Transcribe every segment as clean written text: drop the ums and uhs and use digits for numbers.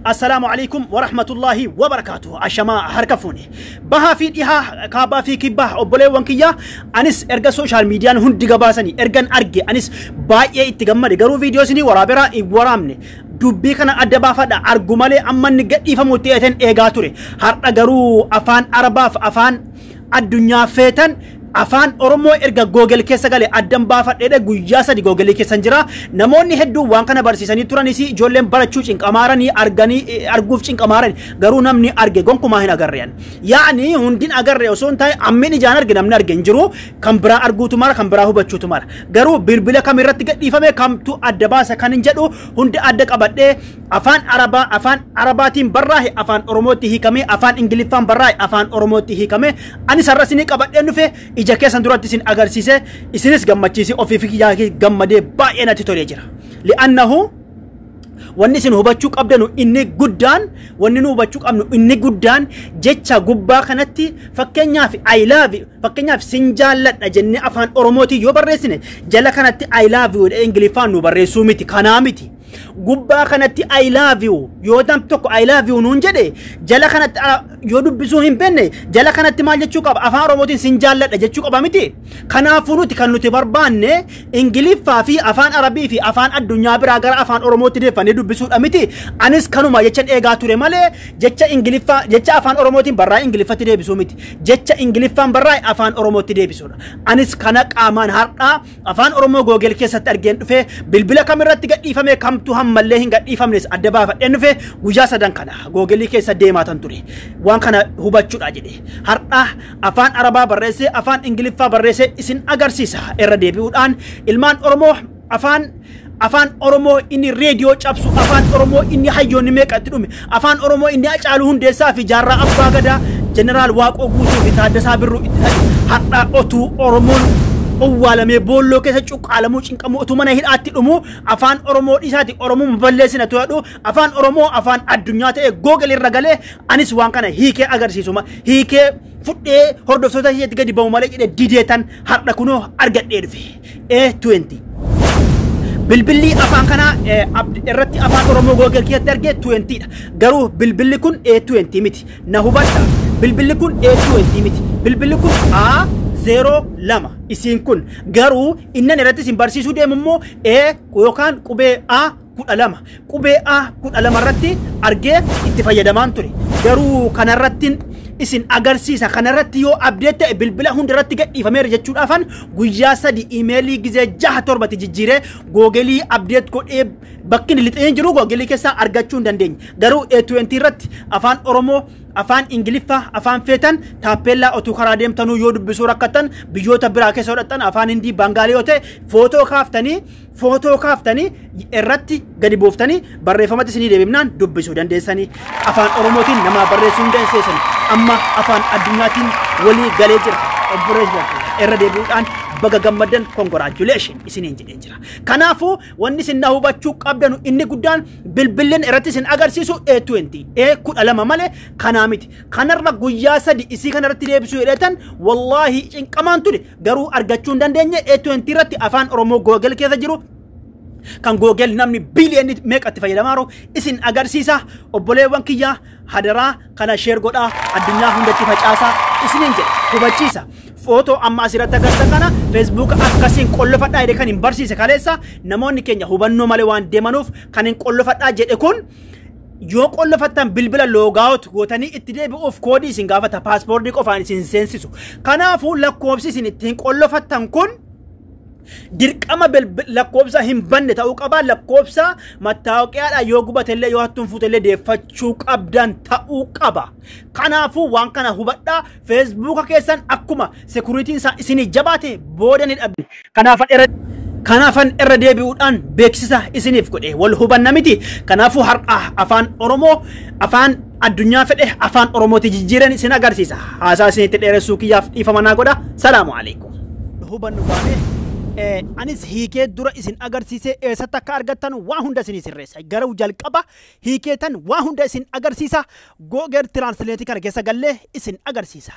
Assalaamu alaikum wa rahmatullahi wa barakaatuh. Ashamaa harka fuune. Bahaa fi dhihaa, kaabaa fi kibbaa, obboleewwan kiyyaa, anis erga social miidiyaan hundi gabaasanii ergan arge anis baay'ee itti gammade, garuu viidiyoo isinii waraaberaa hin waraabne. Dubbii kana adda baafadha, argu malee amma inni gadhiifamutti eetan eegaa ture. Har'a garuu afaan Arabaaf afaan addunyaa feetan afaan Oromoo erga Google keessa gale addan baafadheedha, guyyaa 3 Google keessan jira. Namoonni hedduun waan kana barsiisanii turanis ijoolleen barachuu cinqamaaranii arganii arguuf cinqamaaranii, garuu namni arge gonkumaa hin agarreen. Yaa'ni hundin agarre osoo hin taane ammin ijaan arge namni arge hin jiru, kan biraa arguutu mara, kan biraa hubachuutu mara. Garuu bilbila kam irratti gadhiifame kamtu adda baasa kan hin jedhu hundi adda qabadhee afaan Arabaa afaan Arabaatiin barraa'e afaan Oromootti hiikamee, afaan Ingiliffaan barraa'e afaan Oromootti hiikamee, anis har'a isinii qabadheen dhufe, ija keessan duratti isin agarsiise, isinis gammachiise, ofiif gammadee baay'ee natti tolee jira. Li'annahu wanni isin hubachuu qabdanu inni guddaan, wanni nu hubachuu qabnu inni guddaan, jecha gubbaa kanatti fakkeenyaaf "I love you", fakkeenyaaf "sin jaalladha" jennee afaan Oromootiin yoo barreessine, jala kanatti "I love you" Ingiliffaan nu barreessuu miti, kanaa miti. Gubbaa kanatti "I love you" yoo nam tokko "I love you" nuun jedhe, jala kanatti yoo dubbisuu hin beekne, jala kanatti maal jechuu qaba? Afaan Oromootiin "sin jaalladha" jechuu qaba miti. Kanaafuu nuti kan nuti barbaanne Ingiliffaa fi afaan Arabii fi afaan addunyaa biraa gara afaan Oromootti deeffannee dubbisuudha miti. Anis kanuma jechan eegaa ture malee jecha Ingiliffaa jecha afaan Oromootiin barraa'e Ingiliffatti deebisuu miti. Jecha Ingiliffaan barraa'e afaan Oromootti deebisuudha. Anis kana qaamaan har'aa afaan Oromoo Google keessatti argeen dhufe, bilbila kamirratti gadhiifame kamtu hammallee hin gadhiifamnes adda baafadheen dhufe. Guyyaa sadan kana Google keessa deemaa tan ture. Waan kana hubachuudha jedhe. Har'a afaan Arabaa barreessee afaan Ingiliffaa barreessee isin agarsiisa. Irra deebi'uudhaan ilmaan Oromoo, afaan Oromoo inni reediyoo cabsu, afaan Oromoo inni hayyoonni meeqa itti dhume, afaan Oromoo inni Hacaaluu Hundeessaa fi Jaarraa Abbaa Gadaa, Jeneraal Waaqoo Guutuu fi Taaddasaa Birruu itti dhaqe, har'a otuu Oromoon owwaalamee boolloo keessa cuqqaalamuu cinqamuu, otuu mana hidhaatti dhumu, afaan Oromoo dhiisaati Oromoo balleessina to'adhu, afaan Oromoo afaan addunyaa ta'e Google irra galee, anis waan kana hiikee agarsiisuma hiikee fudhee hordoftoota isheetti gadi ba'u malee jedhe dideetan har'a kunoo argadhee dhufe. A20 bilbilli afaan kanaa irratti afaan Oromoo Google keessatti argee 20 dha. Garuu bilbilli kun A20 miti. Na hubadha. Bilbilli kun A20 miti. Bilbilli kun A02 isiin kun. Garuu innan irratti isin barsiisuu deemu immoo A yookaan qubee A 12. Qubee A 12 irratti argee itti fayyadamaan ture. Garuu kanarratti isin agarsiisa, kanarratti yoo update ta'e bilbila hundarratti gadhiifameera jechuudhaafan guyyaa 3 imeelii gizee 6 7tti jijjiiree Google update godhee bakki inni lixee jiru Google keessaa argachuu hin dandeenye. Garuu A20 irratti afaan Oromoo, afaan Ingiliffaa, afaan feetan taappellaa otuu karaa deemtanuu yoo dubbisuu rakkattan, biyyoota biraa keessa hodhattan, afaan Hindii, Baangaalii yoo ta'e, footoo kaaftanii irratti gadi buuftanii barreeffamatti isinii deebifnaan dubbisuu dandeessanii, afaan Oromootiin namaa barreessuu hin dandeessan. Amma afaan addunyaatiin walii galee jira. Obboleessa, irra deebi'uudhaan baga gammaddan, congratulation isiniin jedhee jira. Kanaafuu wanni isin na hubachuu qabdanu inni guddaan bilbilleen irratti isin agarsiisu A20 A12 malee kanaa miti. Kanarra guyyaa 3 isii kanarratti deebisuu jedhetan wallaahi cinqamaan ture, garuu argachuu hin dandeenye. A20 irratti afaan Oromoo Google keessa jiru kan Google namni biiliyoonni meeqa itti fayyadamaa jiru isin agarsiisa. Obboleewwan kiyyaa, hadaraa kana share godhaa, addunyaa hundatti facaasaa isiniin jedhe, hubachiisa. Footoo amma asirratti agartan kana Facebook akkasiin qollofadhaa jedhe kan hin barsiise kaleessa, namoonni keenya hubannoo malee waan deemanuuf kan hin qollofadhaa jedhe kun, yoo qollofattan bilbila logout gootanii itti deebi'uuf koodii isin gaafata, password qofaan isin seensisu. Kanaafuu lakkoofsi isin ittiin qollofattan kun dirqama lakkoofsa hin banne ta'uu qaba. Lakkoofsa mattaawoqiyaadha yoo gubatellee, yoo hattuun fuutellee deeffachuu qabdan ta'uu qaba. Kanaafuu waan kana hubadhaa. Feesbuuka keessan akkuma securityn isaa isinii jabaate booda ni dhabdi. Kanaafan irra deebi'uudhaan beeksisa isiniif godhe, wal hubanna miti. Kanaafuu har'a afaan Oromoo afaan addunyaa fedhe afaan Oromooti jijjiiran isin agarsiisa. Haasaa isinitti dheeressuu kiyyaaf dhiifama naa godha. Salaamu alaikum. Hubannu baanee anis hiikee dura isin agarsiisee eessatti akka argattan waa hunda isinii sirreessa. Garuu jalqaba hiikeetan waa hunda isin agarsiisa. Google Translate kana keessa gallee isin agarsiisa.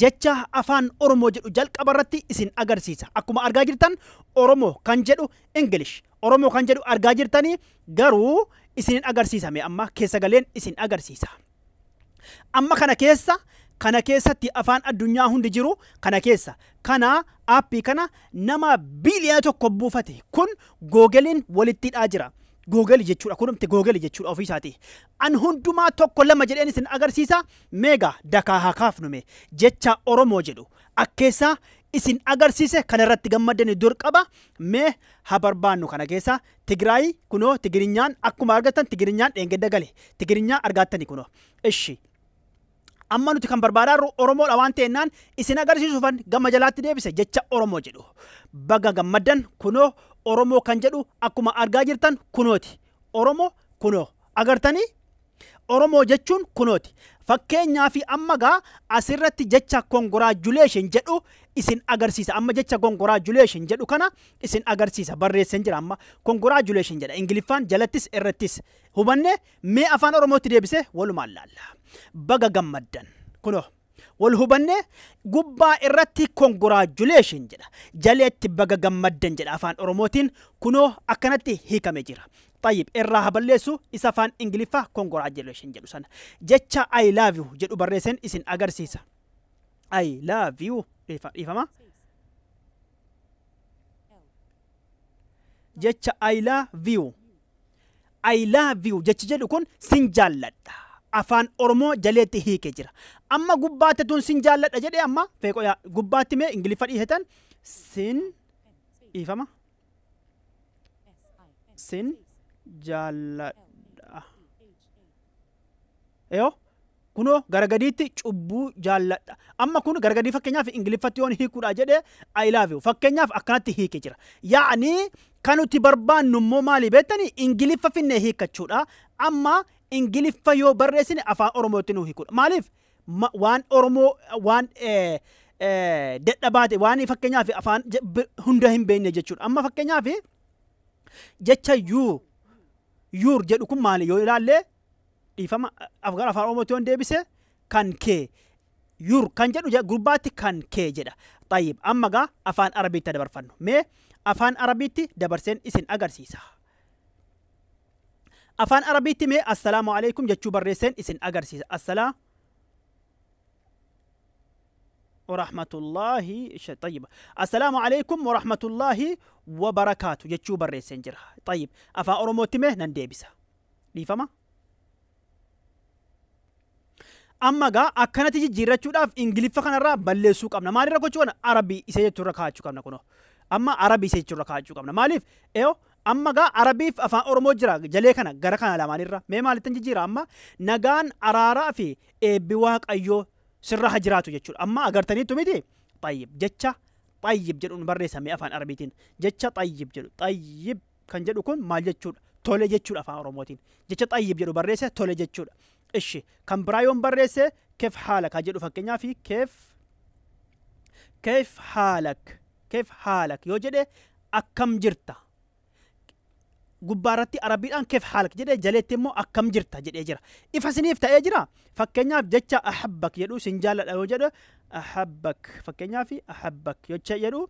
Jecha afaan Oromoo jedhu jalqaba irratti isin agarsiisa. Akkuma argaa jirtan Oromoo kan jedhu English. Oromoo kan jedhu argaa jirtanii garuu Isinin agarsiisame amma keessa galeen isin agarsiisa. Amma kana keessatti afaan addunyaa hundi jiru kana keessa kana aappii kana nama 1 biliyoona buufate kun Googleiin walitti hidhaa jira. Google jechuudha, kunumti Google jechuudha ofiisaati. An hundumaa tokko lama jedheen isin agarsiisa. Meegaa dakaa haa kaafnume jecha Oromoo jedhu akkeessa isin agarsiise kana irratti gammadani dur qaba. Mee haa barbaannu kana keessa Tigraay kunoo Tigirinyaan akkuma argattan Tigirinyaan dheengedda gale Tigirinyaa argattani kunoo. Ishi. Amma nuti kan barbaadaarru Oromoodha waan ta'ennaan isin agarsiisuufan gama jalaatti deebise jecha Oromoo jedhu. Baga gammaddan, kunoo Oromoo kan jedhu akkuma argaa jirtan kunooti. Oromoo kunoo agartanii, Oromoo jechuun kunooti. Fakkeenyaa fi amma gaa asirratti jecha congratulation jedhu isin agarsiisa. Amma jecha congratulation jedhu kana isin agarsiisa, barreesseen jira amma. Congratulation jedha Ingiliffaan jalattis irrattis. Hubanne? Mee afaan Oromootti deebise walumaan laalla. Baga gammaddan kunoo. Wal hubanne? Gubbaa irratti congratulation jedha. Jaleetti baga gammaddan jedha afaan Oromootiin, kunoo akkanatti hiikame jira. Tayyib, irraa haa balleessu isa afaan Ingiliffaa congratulation jedhu sana. Jecha "I love you" jedhu barreesseen isin agarsiisa. I love you, dhiifama. Space. L. Jecha "I love you". "I love you" jechi jedhu kun sin jaalladha. Afaan Oromoo jaleetti hiike jira. Amma gubbaatti tun sin jaalladha jedhee, amma feeqo yaa gubbaatti mee Ingiliffa dhiisetan sin N. Space. Dhiifama. S. I. N. Sin Space. jaalladha. L. E. H. A. Yoo kunoo gara gadiitti cubbuu jaalladha. Amma kun gara gadii fakkeenyaaf Ingiliffatti yoon hiikuudha jedhee "I love you" fakkeenyaaf akkanatti hiike jira. Yaa'ni kan nuti barbaannu immoo maali beektanii? Ingiliffa finnee hiikkachuudha. Amma Ingiliffa yoo barreessine afaan Oromootti nu hiikuudha. Maaliif? Waan Oromoo waan dadhabaate waan fakkeenyaaf afaan hunda hin beekne jechuudha. Amma fakkeenyaaf jecha your jedhu kun maali yoo ilaalle, dhiifama, gara afaan Oromootti yoon deebise kan kee, your kan jedhu gubbaatti kan kee jedha. Tayyib, amma gaa afaan Arabiitti dabarfannu. Mee afaan Arabiitti dabarseen isin agarsiisa. Afaan Arabiitti mee assalaamu alaikum jechuu barreesseen isin agarsiisa. Assalaa warahmatullaahi tayyib, assalaamu alaikum warahmatullaahi wabarakaatu jechuu barreesseen jira. Tayyib, afaan Oromootti mee nan deebisa. Dhiifama. Amma gaa akkanatti jijjiirrachuudhaaf Ingiliffa kanarraa balleessuu qabna. Maalirra gochuu qabna? Arabii isa jechuurra kaa'achuu qabna kunoo. Amma Arabii isa jechuurra kaa'achuu qabna. Maaliif? Eeyoo, amma gaa Arabiif afaan Oromoo jira jalee kana gara kana lamaanirra. Mee maalittan jijjiira amma? Nagaan, araaraa fi eebbi Waaqayyoo sirra haa jiraatu jechuudha. Amma agartaniittu miti? Xayyib, jecha xayyib jedhuun barreessame afaan Arabiitiin. Jecha xayyib jedhu, xayyib kan jedhu kun maal jechuudha? Tole jechuudha afaan Oromootiin. Jecha xayyib jedhu barreesse, tole jechuudha. Ishi kan biraa yoon barreesse كيف حالك haa jedhu fakkeenyaaf, كيف حالك، كيف حالك yoo jedhe akkam jirta. Gubbaarratti Arabiidhaan كيف حالك jedhe, jaleetti immoo akkam jirta jedhee jira. Ifa isiniif ta'ee jira. Fakkeenyaaf jecha أحبك jedhu, sin jaalladha yoo jedhe, أحبك fakkeenyaaf, أحبك jecha jedhu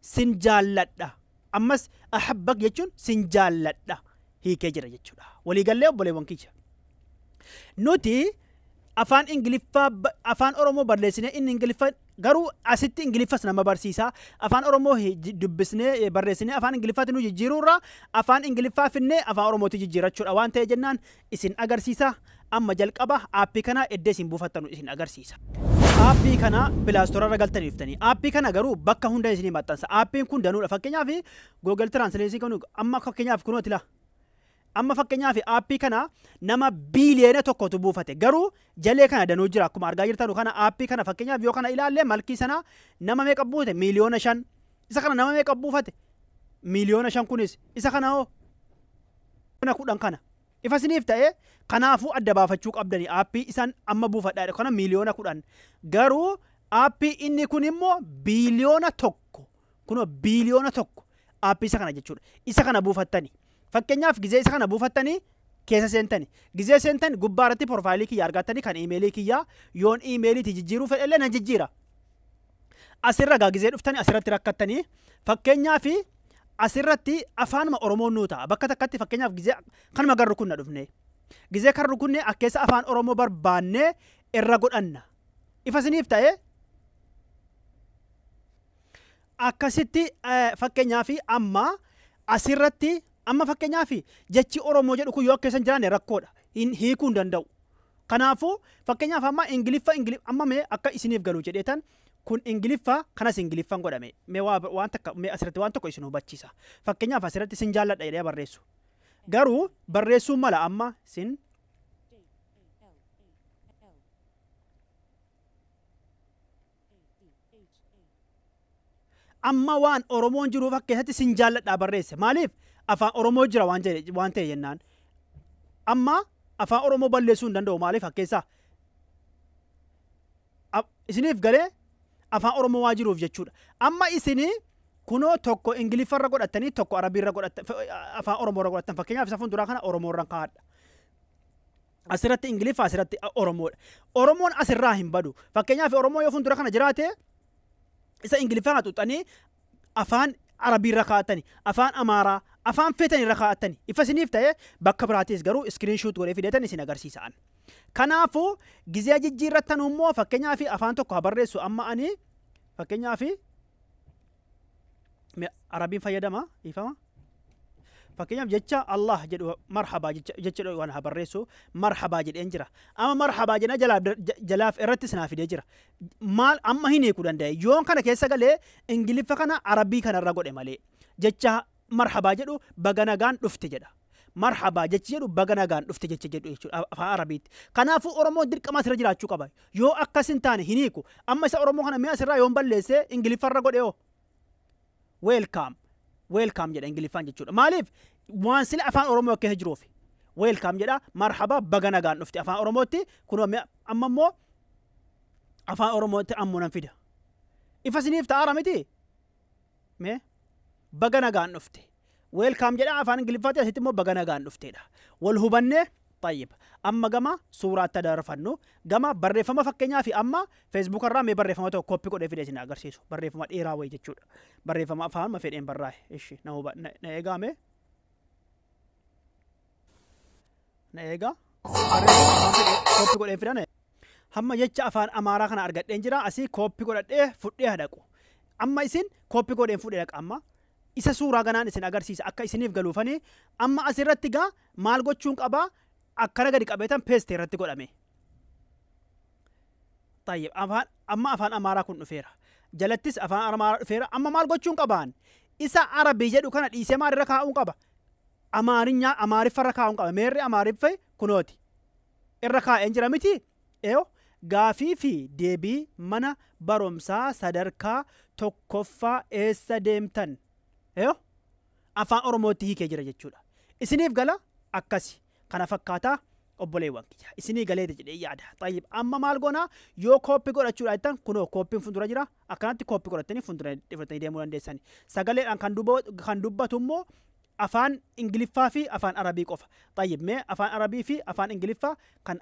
sin jaalladha. Ammas أحبك jechuun sin jaalladha hiikee jira jechuudha. Waliigallee, obboleewwan kiyya? Nuti afaan Ingiliffaa afaan Oromoo barreessinee inni Ingiliffa garuu asitti Ingiliffas nama barsiisa. Afaan Oromoo dubbisnee barreessinee afaan Ingiliffaatti nu jijjiiruurra afaan Ingiliffaa finnee afaan Oromootti jijjiirachuudha waan ta'e jennaan isin agarsiisa. Amma jalqaba aappii kana eddee isin buufattanu isin agarsiisa. Aappii kana Play Store irra galtanii dhuftanii. Aappii kana garuu bakka hunda isinii maxxansa. Aappiin kun danuudha. Fakkeenyaaf Google Translate kun amma fakkeenyaaf kunooti laa. Amma fakkeenyaaf aappii kana nama 1 biliyoona buufate, garuu jalee kana danuu jira akkuma argaa jirtanu kana. Aappii kana fakkeenyaaf yoo kana ilaalle malkii sana nama meeqa buufate? 5 miiliyoona. Isa kana nama meeqa buufate? 5 miiliyoona. Kunis isa kana hoo 10 miliyoona kana ifa isiniif ta'e. Kanaafuu adda baafachuu qabdani aappii isaan amma buufadhaa kana 10 miiliyoona, garuu aappii inni kun immoo 1 biliyoona, kunoo 1 biliyoona aappii isa kana jechuudha. Isa kana buufattani, fakkeenyaaf gizee isa kana buufattanii keessa seentani, gizee seentan gubbaa irratti profileii kiyya argattanii, kan iimeelii kiyyaa yoon iimeeliitti jijjiiruu fedhellee nan jijjiira. Asirra gaa gizee dhuftanii asirratti rakkattanii fakkeenyaaf Asirratti afaanuma Oromoon nuu ta'a. Bakka takkatti fakkeenyaaf gizee kanuma gar rukunna dhufne. Gizee kan rukunne akkeessa afaan Oromoo barbaannee irra godhanna. Ifa isiniif ta'e akkasitti fakkeenyaaf amma asirratti amma fakkeenyaaf jechi Oromoo jedhu kun yoo akka hin jiraanne rakkoodha. Hin hiikuu hin danda'u. Kanaafuu fakkeenyaaf amma Ingiliffa amma mee akka isiniif galu jedheetan kun Ingiliffa kanas Ingiliffan godhame. Mee waan takka mee asirratti waan tokko isin hubachiisa. Fakkeenyaaf asirratti isin jaalladha jedhee barreessu. Garuu barreessuun mala amma isin J A L A L A D H A amma waan Oromoon jiruuf akka keessatti isin jaalladhaa barreesse. Maaliif afaan Oromoo jira waan jedhe waan ta'e jennaan. Amma afaan Oromoo balleessuu hin danda'u maaliif akkeessa isiniif galee afaan Oromoo waa jiruuf jechuudha. Amma isinii kunoo tokko Ingiliffarra godhattanii tokko Arabiirra godhattan afaan Oromoorra godhattan fakkeenyaaf isa fuulduraa kana Oromoorra kaa'adha. Asirratti Ingiliffa asirratti Oromoodha. Oromoon asirraa hin badu. Fakkeenyaaf Oromoo yoo fuuldura kana jiraate isa Ingiliffaa kana xuxxanii afaan Arabiirra kaa'attani, afaan Amaaraa, afaan feetan irra kaa'attani. Ifa isiniif ta'e bakka biraatis garuu screenshot godhee fideetan isin agarsiisa'an. Kanaafuu gizee jijjiirrattan immoo fakkeenyaaf afaan tokko haa barreessu amma ani fakkeenyaaf Arabiin fayyadama ifama. Fakkeenyaaf jecha Allah jedhu marhabaa jecha waan haa barreessu marhabaa jedheen jira. Amma marhabaa jedhee jalaaf irratti sinaa fidee jira. Maal amma hin hiikuu danda'e yoon kana keessa galee Ingiliffa kana Arabii kanarra godhe malee jecha marhabaa jedhu baga nagaan dhufte jedha. Marhabaa jechi jedhu baga nagaan dhufte jecha jedhu jechuudha afaan Arabiitti. Kanaafuu Oromoon dirqama asirra jiraachuu qaba. Yoo akkas hin taane hin hiiku. Amma isa Oromoo kana mi'a asirraa yoon balleesse Ingiliffarra godhe hoo? Welcome. Welcome jedha Ingiliffaan jechuudha. Maaliif waan sila afaan Oromoo keessa jiruuf. Welcome jedha marhaba baga nagaan dhufte afaan Oromootti kunoo amma immoo afaan Oromootti ammoo nan fida. Ifa isiniif ta'aara miti? Mee baga nagaan dhufte. Welcome jedha afaan Ingiliffaatti asitti immoo baga nagaan dhufteedha. Wal hubannee tayyib. Amma gama suuraatti dabarfannu gama barreeffama fakkeenyaa fi amma Facebook irraa mee barreeffama tokko copy godhee fidee isin agarsiisu. Barreeffama dheeraa wayii jechuudha. Barreeffama afaan fedheen barraa'e. Ishi na huba na eegaame. Na eegaa. Barreeffama afaan fedhee copy godhee fidan. Hamma jecha afaan Amaaraa kana argadheen jira asii copy godhadhee fudhee hadhaqu. Amma isin copy godheen fudhee dhaqa amma. Isa suuraa ganaan isin agarsiisa akka isiniif galuufanii amma asirratti gaa maal gochuun qabaa akkana gadi qabeetan paste irratti godhame. Tayyib afaan amma afaan Amaaraa kun dhufeera. Jalattis afaan Amaaraa dhufeera. Amma maal gochuun qabaan? Isa Arabii jedhu kana dhiisee maal irra kaa'uun qaba? Amaarinyaa Amaariffa irra kaa'uun qaba. Meerri Amaariffa kunooti. Irra kaa'een jira miti? Eeyo gaafii fi deebii mana barumsaa sadarkaa tokkoffaa eessa deemtan? Eeyo afaan Oromootti hiikee jira jechuudha. Isiniif gala akkasi. Kana fakkaataa obboleewwan kiyya. Isinii galeeta jedhee yaada. Tayyib amma maal goonaa yoo copy godhachuudha jettan kunoo copyn fuuldura jira. Akkanatti copy godhattanii fuuldura fudhatanii deemuu dandeessani. Sagaleedhaan kan dubbatu immoo afaan Ingiliffaa fi afaan Arabii qofa. Tayyib mee afaan Arabii fi afaan Ingiliffaa kan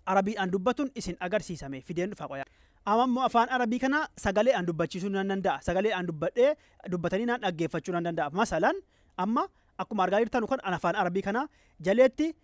Arabiidhaan dubbatuun isin agarsiisame fideen dhufa qoyaa. Amma immoo afaan Arabii kana sagaleedhaan dubbachiisuu nan danda'a. Sagaleedhaan dubbadhee dubbatanii naan dhaggeeffachuu nan danda'a. Masalan amma akkuma argaa jirtan kan afaan Arabii kana jaleetti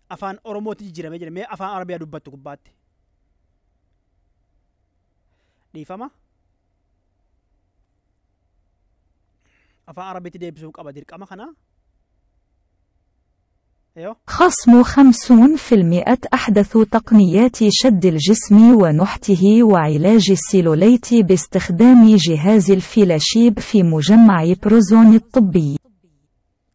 afaan Oromootti jijjiiramee jira. Mee afaan Arabiyaa dubbattu gubbaatti. Dhiifama. Afaan Arabiitti deebisuu qaba dirqama kana. أيوه. خصم 50% أحدث تقنيات شد الجسم ونحته وعلاج السيلوليت باستخدام جهاز الفيلاشيب في مجمع بروزون الطبي.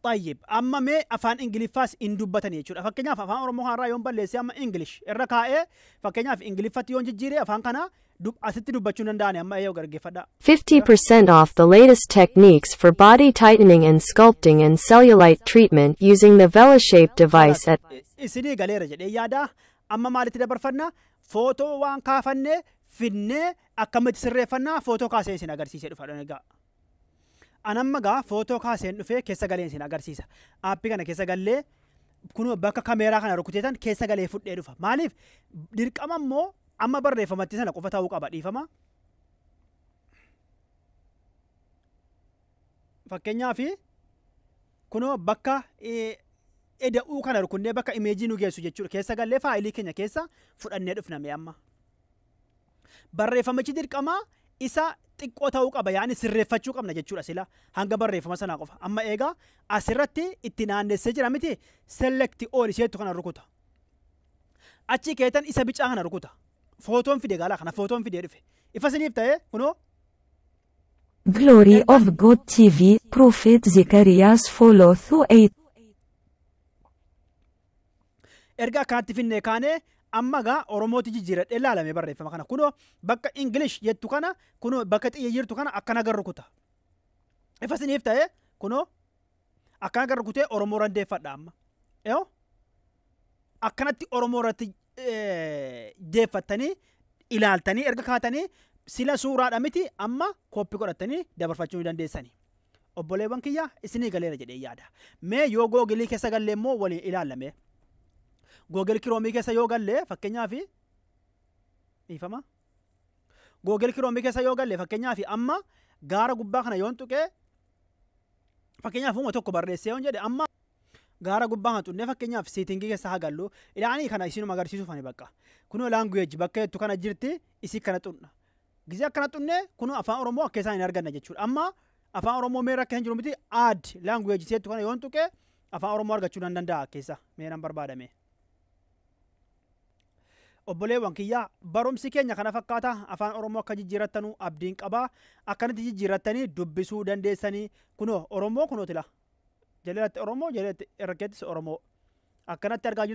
طيب أما مي أفان إنجليفاس إن دبتني يجور أفكنا فأفان أورمو هارا يوم بلسي أما إنجليش الركائة فكنا في إنجليفات يوم جيري أفان كنا دب أستي دبتشون داني أما أيوه غرقي فدا. 50% off the latest techniques for body tightening and sculpting and cellulite treatment using the VelaShape device at إسني غاليرة جدي يادا أما مالتي دبرفنا فوتو وان كافنة فينة أكمل سرفنا فوتو كاسين سينا غرسي سيدو فادو Anamma gaa footoo kaaseen dhufee keessa galeen isin agarsiisa. Aappii kana keessa gallee kunoo bakka kaameeraa kana rukuteetan keessa galee fudhee dhufa. Maaliif dirqama immoo amma barreeffamatti sana qofa ta'uu qaba dhiifama. Fakkeenyaaf kunoo bakka eda'uu kana rukunnee bakka imeejii nu geessu jechuudha. Keessa gallee faayilii keenya keessa fudhannee dhufna mee amma. Barreeffamichi dirqama isa xiqqoo ta'uu qaba, yaani sirreeffachuu qabna jechuudha sila hanga barreeffama sanaa qofa. Amma eegaa asirratti itti naannessee jira miti, select all isheettu kana rukuta. Achi keetan isa bicaa kana rukuta. Footoon fide gaalaa kana footoon fidee dhufe. Ifa isiniif ta'ee kunoo. Glory of God TV, Prophet Zechariah's follow through 8. Erga akkanatti finnee kaanee amma gaa Oromooti jijjiiradhee ilaalame barreeffama kana. Kunoo bakka English jettu kana, kunoo bakka xiyya jirtu kana akkana gar rukuta. Ifa isiniif ta'ee kunoo akkana gar rukutee Oromoo randeeffadha amma. Yoo akkanatti Oromoo irratti deeffattanii ilaaltanii erga kaatanii sila suuraadha miti amma kooppii godhatanii dabarfachuu ni dandeessani. Obboleewwan kiyya, isinii galeera jedhee yaada. Mee yoo Googilii keessa gallee immoo waliin ilaallame. Google Kiroomii keessa yoo galle fakkeenyaaf, dhiifama. Google Kiroomii keessa yoo galle, fakkeenyaaf amma gaara gubbaa kana yoon tuqee, fakkeenyaaf uuma tokko barreessee yoon jedhe, amma gaara gubbaa kana tuqnee fakkeenyaaf settingii keessa haa gallu. Ilaanii kana isinuma agarsiisuuf ani bakka. Kunoo language bakka jettu kana jirti, isii kana xunna. Gizee akkana xunnee kunoo afaan Oromoo akka isaan hin arganna jechuudha. Amma afaan Oromoo mee rakka hin jiru miti, add language jettu kana yoon tuqee afaan Oromoo argachuu nan danda'a keessa mee nan barbaadame. Obboleewwan kiyyaa, barumsi keenya kana fakkaata. Afaan Oromoo akka jijjiirrattanuu abdiin qabaa. Akkanatti jijjiirrattanii dubbisuu dandeessanii. Kunoo Oromoo kunoo tila. Jalatti Oromoo, jalatti irra Oromoo. Akkanatti argaa jirtu.